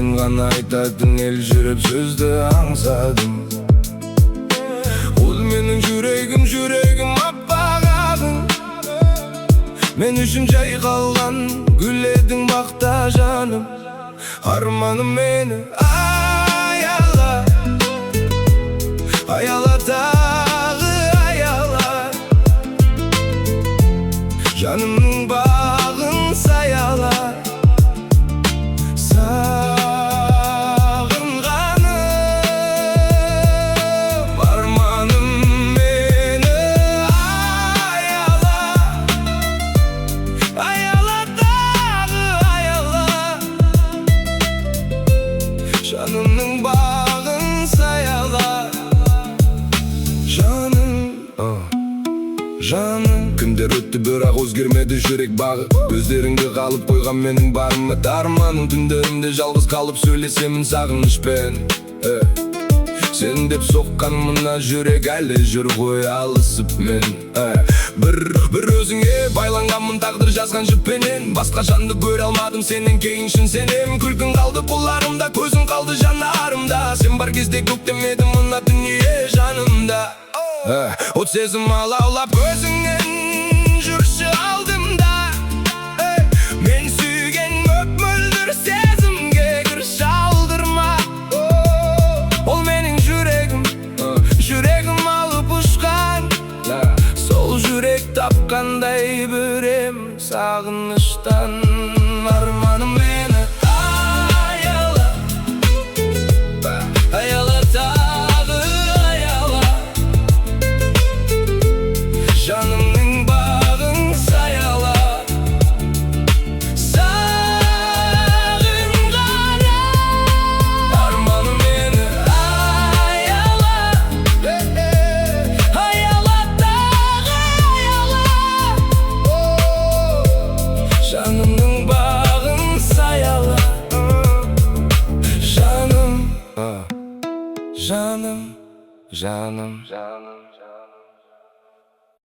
Сен ғана айтатын елжіреп сөзді аңсадым. Ол менің жүрегім, жүрегім аппақ ағың. Мен үшін жайқалған гүл едің бақта, жаным. Арманым, мені аяла, аяла, тағы аяла. Жанымның бағын саяла. Сағынғаным, арманым, мені аяла, аяла, тағы аяла. Жанымның бағын саяла. Жаным, жаным. Күндер өтті, бірақ өзгермеді жүрек бағы. Көздеріңде қалып қойған менің бар үміт арманым. Түндерімде жалғыз қалып сөйлесемін сағынышпен. Сен деп соққан мына жүрек әлі жүр ғой алысып мен. Бір өзіңе байланғанмын тағдыр жазған жіппенен. Басқа жанды көре алмадым сенен кейін, шын сенем. Күлкің қалды қолдарымда, көзің қалды жанарымда. Сен бар кезде көктем еді мына дүние жанымда. От сезім алаулап көзіңнен.